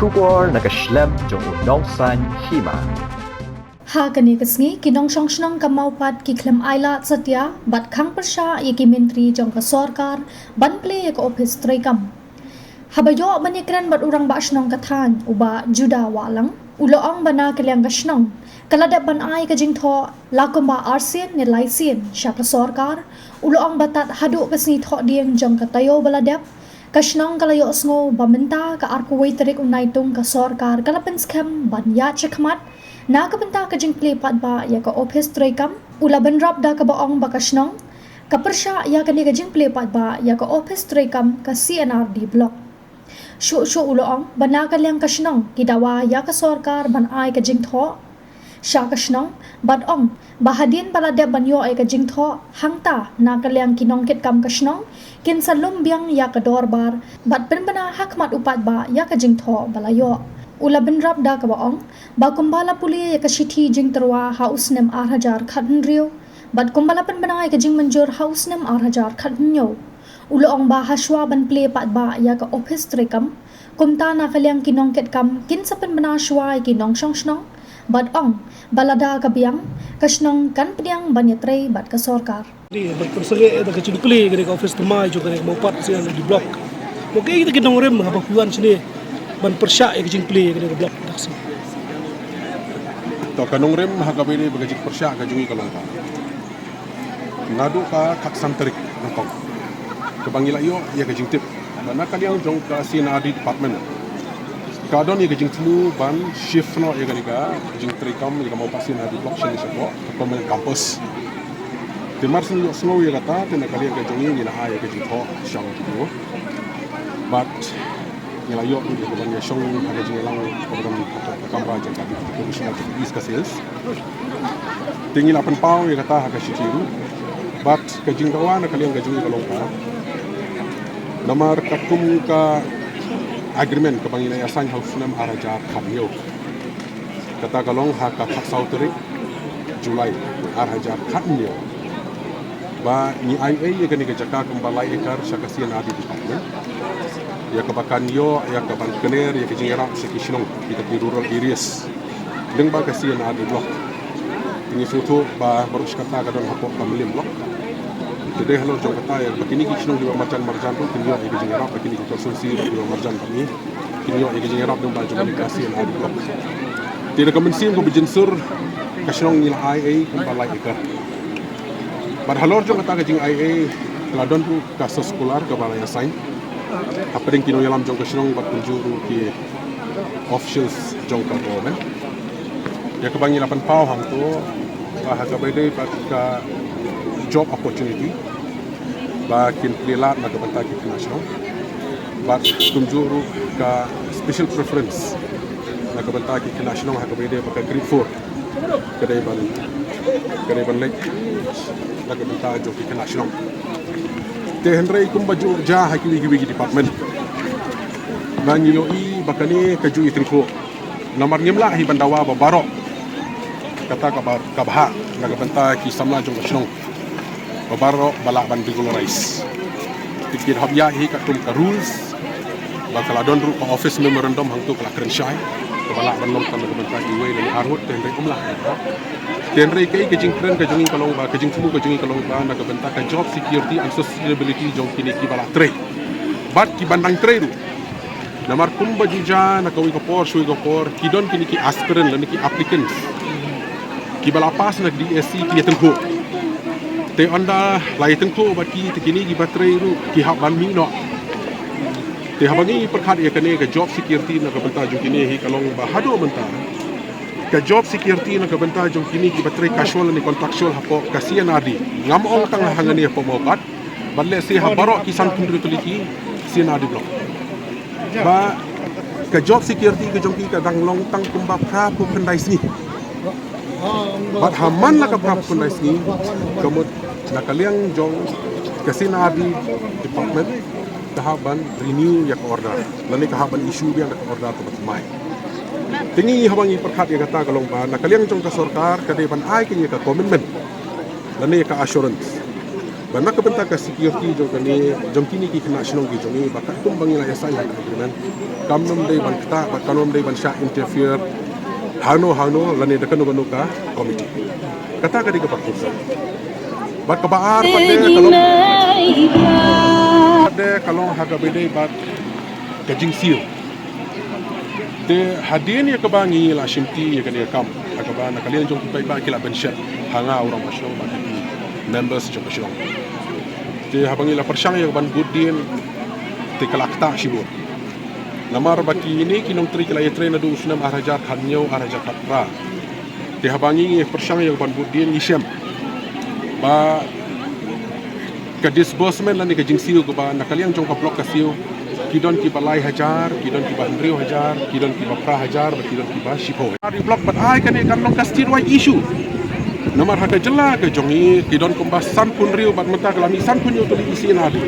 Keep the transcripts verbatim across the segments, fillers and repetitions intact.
Khubor na ka shlem jong u Nongsaiñ Hima. Ha kane ka sngi, ki nongshong shnong ka Mawpat ki khlem ailad satia bad khang pyrshah ïa ki myntri jong ka sorkar ban plie ïa ka ophis treikam. Haba ïoh ban ïakren bad u rangbah shnong ka thaiñ, u Bah Judah Wahlang, u la ong ba na ka liang ka shnong ka la dep ban ai ka jingthoh la kumba arsien ne laisien sha ka sorkar. U la ong ba tad haduh ka sngi thohdieng jong ka taïew ba la dep, ka shnong ka la ïohsngew ba mynta ka arphew wei tarik u Naitung ka sorkar ka la pynskhem ban ïaid shakhmat na ka bynta ka jingplie paidbah ïa ka ophis treikam. U la bynrap da kaba ong ba ka shnong ka pyrshah ïa kane ka jingplie paidbah ïa ka ophis treikam ka C&RD Block. Shuh shuh u la ong ba na ka liang ka shnong ki dawa ïa ka sorkar ban ai ka jingthoh sha ka shnong bad ong ba hadien ba la dep ban ïoh ïa ka jingthoh, hangta na ka liang ki nongkitkam ka shnong kin sa lum biang ïa ka dorbar bad pynbna ha khmat u paidbah ïa ka jingthoh ba la ïoh. U la bynrap da kaba ong ba kumba la pule ïa ka shithi jingtyrwa ha u snem ar hajar khathynriew bad kumba la pynbna ïa ka jingmynjur ha u snem ar hajar khathynñiew. U la ong ba ha shuwa ban plie paidbah ïa ka ophis treikam, kumta na ka liang ki nongkitkam kin sa pynbna shuwa ïa ki nongshong shnong bad ong ba lada ka biang, ka shnong kan pdiang ban ïatrei bad ka sorkar. Ni ban pynsangeh ïa ka jingplie ïa ka ophis thymmai jong ka Mawpat C&RD Block. Mo, kaei kita ki nongrim haba phi wan shane ban pyrshah ïa ka jingplie ïa ka block, dak sih. To, ka nongrim ha kaba ïadei bad ka jingpyrshah ka jong ngi ka long ba naduh ka khatsan tarik nyngkong kaba ngi la ïoh ïa ka jingtip ba na ka liang jong ka C&RD department ka don ïa ka jingthmu ban shift noh ïa kane ka jingtreikam ïa ka Mawpat C&RD Block shane shapoh ka permanent campus. Te mar shu ïohsngew ïa kata, te na ka liang ka jong ngi ngi la ai ïa ka jingthoh sha u T D O. Bad ngi la ïoh ruh ïa ka ban ïashong ha ka jingïalang kaba don ha ka kamra jong ka Deputy Commissioner jong East Khasi Hills. Te ngi la pynpaw ïa kata ha ka shithi ruh. Bad ka jingdawa na ka liang ka jong ngi ka long ba namar katkum ka agreement kaba ngi la ïasain ha u snem ar hajar khathynñiew. Kata ka long ha ka khatsaw tarik July ar hajar khathynñiew ba ngi ai ei ïa kane ka jaka kumba lai ekar sha ka C&RD department ïa kaba kan ïoh ïa ka ban kner ïa ka jingïarap sha ki shnong kita ki rural areas lyngba ka C&RD Block. Te ngi sngewthuh ba baroh shi katta ka don hapoh ka Mylliem Block. Te dei halor jong kata ïa ba kine ki shnong kiba marjan marjan ruh kin ïoh ïa ka jingïarap, ba kine ki constituency ruh kiba marjan bad ngi kin ïoh ïa ka jingïarap lyngba jong ka C&RD Block. Te da ka mynsiem kaba jynsur ka shnong ngi la ai ei kumba lai ekar. Bad halor jong kata ka jingai ei ka la don ruh ka circular kaba la ïasain hapdeng ki nongïalam jong ka shnong bad kumjuh ruh ki officials jong ka government. Ïa kaba ngi la pynpaw hangto ba ha kaba ïadei bad ka job opportunity ba kin plie lad na ka bynta ki khynnah shnong bad kumjuh ruh ka special preference na ka bynta ki khynnah shnong ha kaba ïadei bad ka grade four. Ka dei ban, ka dei ban leit na ka bynta jong ki khynnah shnong. Te hynrei kumba ju jia ha kiwei kiwei ki department, nga ngi ïohi ba kane ka ju i tyngkhuh. Namar ngim lah hi ban dawa ba baroh kata kaba, kaba hap na ka bynta ki samla jong ka shnong ba baroh ba lah ban regularize. Te ki hap ïa hi katkum ka rules ba ka la don ruh ka office memorandum hangto ka la kren shai kaba lah ban long tang na ka bynta iwei lane arngut, te hynrei um lah. Te hynrei kaei ka jingkren ka jong ngi ka long ba, ka jingthmu ka jong ngi ka long ba na ka bynta ka job security and sustainability jong kine kiba la trei bad kiban dang trei ruh. Namar kumba ju jia na kawei ka por sha kawei ka por ki don kine ki aspirant lane ki applicants kiba la pass na ka D S C ki ïa tyngkhuh. Te ynda la ïa tyngkhuh bad ki, te kine kiba trei ruh ki hap ban mih noh. Te haba ngi pyrkhat ïa kane ka job security na ka bynta jong kine hi ka long ba haduh mynta ka job security na ka bynta jong kine kiba trei casual lane contractual hapoh ka C&RD, ngam ong tang hangne hapoh Mawpat bad lehse ha baroh ki san phew tylli ki C&RD Block. Ba ka job security ka jong ki ka dang long tang kumba phra phew khyndai sngi. Bad ha man la ka phra phew khyndai sngi, ka mut na ka liang jong ka C&RD department ka hap ban renew ïa ka order lane ka hap ban issue biang da ka order kaba thymmai. Te ngi haba ngi pyrkhat ïa kata ka long ba na ka liang jong ka sorkar ka dei ban ai kane ka commitment lane ka assurance Ba na ka bynta ka security jong kane, jong kine ki khynnah shnong ki jong ngi, ba katkum ba ngi la ïasain ha ka agreement, kam nym dei ban ktah, ba kam nym dei ban shah interfere hangno hangno lane da kano kano ka committee. Kata ka dei kaba khublei. Bad kaba ar pat de ka long, pat de ka long ha kaba ïadei bad ka jingsiew. Te hadien ïa kaba ngi la shimti ïa kane ka kam, ha kaba na ka liang jong ki paidbah ki la pynshet ha nga u rangbah shnong bad ki members jong ka shnong. Te haba ngi la pyrshang ïa ka ban bud dien, te ka la ktah shibun. Namar ba kine ki nongtrei ki la ïatrei naduh u snem ar hajar khathynñiew, ar hajar khatphra. Te haba ngi, ngi pyrshang ïa ka ban bud dien, ngi shem ba ka disbursement lane ka jingsiew kaba na ka liang jong ka block ka siew, ki don kiba lai hajar, ki don kiba hynriew hajar, ki don kiba phra hajar, bad ki don kiba shiphew hajar. Ar block bad ai kane kan long ka statewide issue. Namar ha ka jylla ka jong ngi ki don kumba sanphew hynriew bad mynta ka la mih sanphew hynñiew tylli ki C and R D.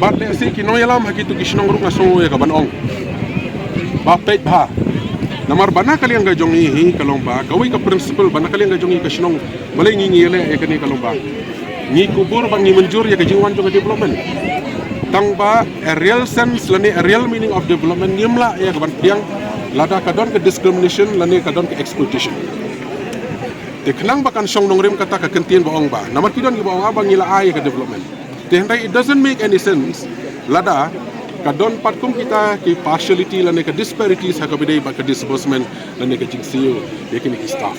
Bad lehse ki nongïalam ha kito ki shnong ruh nga sngew ïa ka ban ong ba peit bha. Namar ba na ka liang ka jong ngi hi ka long ba kawei ka principle ba na ka liang ka jong ngi ka shnong, balei ngi, ngi ïaleh ïa kane ka long ba ngi kubur ba ngi mynjur ïa ka jingwan jong ka development. Tang ba a real sense lane a real meaning of development ngim lah ïa ka ban pdiang lada ka don ka discrimination lane ka don ka exploitation. Te khnang ba kan shong nongrim kata ka kyntien ba ong ba, namar ki don kiba ong, ah, ba ngi la ai ïa ka development. Te hynrei it doesn't make any sense lada ka don pat kum kita ki partiality lane ka disparities ha kaba ïadei bad ka disbursement lane ka jingsiew ïa kine ki staff.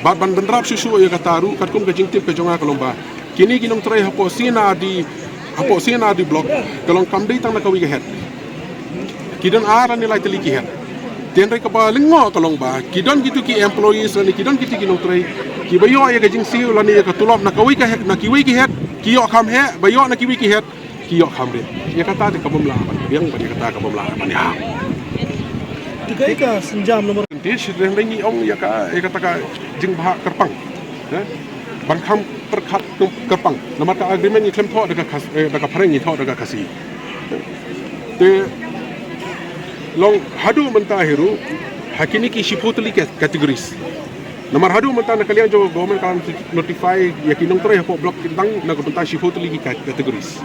Bad ban bynrap shuh shuh ïa kata ruh katkum ka jingtip ka jong nga ka long ba kine ki nongtrei hapoh C and R D, hapoh C and R D block ka long kam dei tang na kawei ka head. Ki don ar lane lai tylli ki head. Te hynrei kaba lyngngoh ka long ba ki don kito ki employees lane ki don kito ki nongtrei kiba ïoh ïa ka jingsiew lane ïa ka tulop na kawei ka head, na kiwei ki head, ki ïoh kham heh, ba ïoh na kiwei ki head ki ïoh kham rit. Ïa kata te ka bym lah ban pdiang bad ïa kata ka bym lah ban ïahap. Te kaei ka sienjam namar, te shi hynrei ngi ong ïa ka, ïa kata ka jingbhah kyrpang, eh, ban kham pyrkhat kyrpang. Namar ka agreement ngi khlem thoh da ka Khas-, eh, da ka phareng, ngi thoh da ka Khasi. Te long haduh mynta hi ruh ha kine ki shiphew tylli ki categories. Namar haduh mynta na ka liang jong ka government ka la notify ïa ki nongtrei hapoh block tang na ka bynta shiphew tylli ki cat-, categories.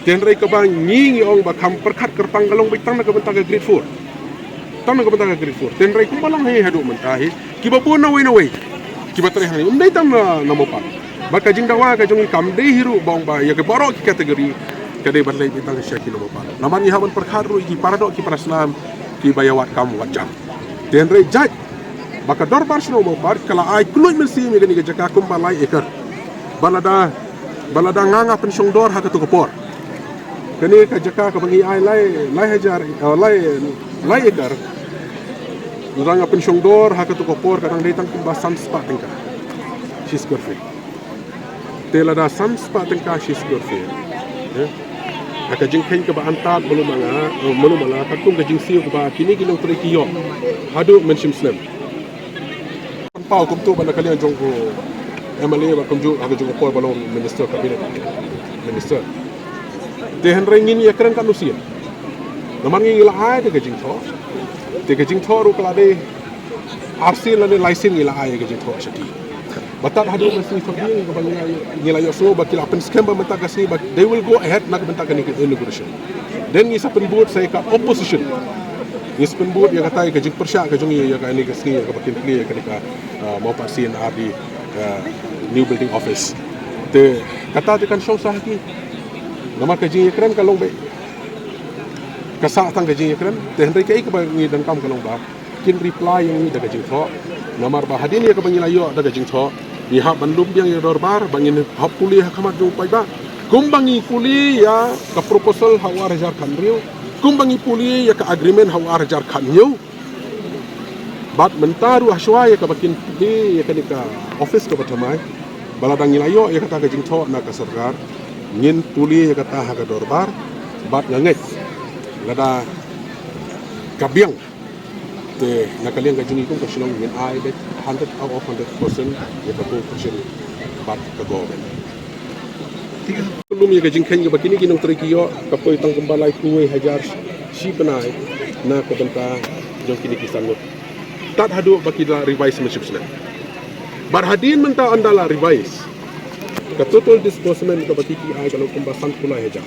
Te hynrei kaba ngi, ngi ong ba kham pyrkhat kyrpang ka long beit tang na ka bynta ka grade four. Tang na ka bynta ka grade four. Te hynrei kumba long hi haduh mynta hi, kiba bun nawei nawei kiba trei hangne ym dei tang na, na Mawpar. Bad ka jingdawa ka jong ngi kam dei hi ruh ba ong ba ïa ka baroh ki category ka dei ban leit beit tang sha ki na Mawpar. Namar ngi hap ban pyrkhat ruh ïa ki para doh ki para snam kiba ïa wad kam wad jam. Te hynrei jait ba ka dorbar shnong Mawpar ka la ai kylluid mynsiem ïa kane ka jaka kumba lai acre. Ba lada, ba lada nga, nga pynshong dor ha kato ka por, kane ka jaka kaba ngi ai lai, lai hajar, eh, lai, lai acre, lada nga pynshong dor ha kato ka por ka dang dei tang kumba san spah tyngka shi square feet. Te lada san spah tyngka shi square feet, eh, ha ka jingkheiñ kaba antad malu mala, eh, malu mala, katkum ka jingsiew kaba kine ki nongtrei ki ïoh haduh mynshem snem. Pynpaw kumto ba na ka liang jong u M L A bad kumjuh ha ka jong ka por ba long minister, cabinet minister. Te hynrei ngin ïakren katno sien. Namar ngi la ai da ka jingthoh. Te ka jingthoh ruh ka la dei arsien lane laisien ngi la ai ka jingthoh sha ki. Ba tad haduh ka sngi Thohdieng kaba ngi la, ngi la ïohsngew ba ki la pynskhem ba mynta ka sngi ba they will go ahead na ka bynta kane ka inauguration. Then ngi sa pynbud sa ïa ka opposition. Ngi sa pynbud ïa kata ïa ka jingpyrshah ka jong ngi ïa kane ka sngi ïa kaba kin plie ïa kane ka, ah, Mawpar C and R D, ah, new building office. Te kata te kan shong sa ha ki. Namar ka jingïakren ka long beit, ka sah tang ka jingïakren. Te hynrei kaei kaba ngi donkam ka long ba kin reply ïa ngi da ka jingthoh. Namar ba hadien ïa kaba ngi la ïoh da ka jingthoh, ngi hap ban lum biang ïa ka dorbar, ba ngin hap pule ha khmat jong u paidbah. Kumba ngi pule ïa ka proposal ha u ar hajar khathynriew, kumba ngi pule ïa ka agreement ha u ar hajar khathynñiew. Bad mynta ruh hashwa ïa kaba kin plie ïa kane ka office kaba thymmai, ba lada ngi la ïoh ïa kata ka jingthoh na ka sorkar, ngin pule ïa kata ha ka dorbar, bad nga ngeit lada ka biang. Te na ka liang ka jong ngi kum ka shnong ngin ai beit hundred out of hundred percent ïa ka cooperation bad ka government. Lum ïa ka jingkheiñ kaba kine ki nongtrei ki ïoh ka poi tang kumba laiphew wei hajar shi bnai na ka bynta jong kine ki san ngut. Tad haduh ba ki la revise mynshem snem. Bad hadien mynta ynda la revise, Ka total disbursement kaba ki ki ai ka long kumba san phew lai hajar.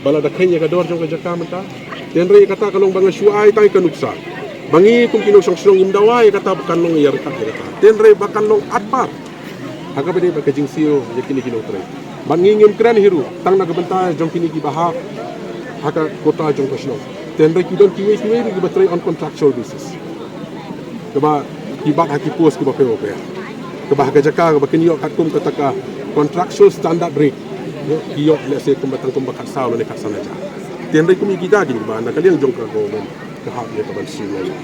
Ba la da kheiñ ïa ka dor jong ka jaka mynta. Te hynrei kata ka long ba nga shu ai tang ka nuksa ba ngi kum ki nongshong shnong ngim dawa ïa kata ba kan long ïa ryngkat ïa kata. Te hynrei ba kan long atpar ha kaba dei bad ka jingsiew ïa kine ki nongtrei. Bad ngi ngim kren hi ruh tang na ka bynta jong kine kiba hap ha ka quota jong ka shnong. Te hynrei ki don kiwei kiwei ruh kiba trei on contractual basis. Kaba ki bat ha ki post kiba pher bapher. Kaba ha ka jaka kaba kin ïoh katkum kata ka contractual standard rate, ki ïoh lehse kumba tang kumba khatsaw lane khatsan hajar. Te hynrei kum ïa kita kiba na ka liang jong ka government ka hap ïa ka ban streamline.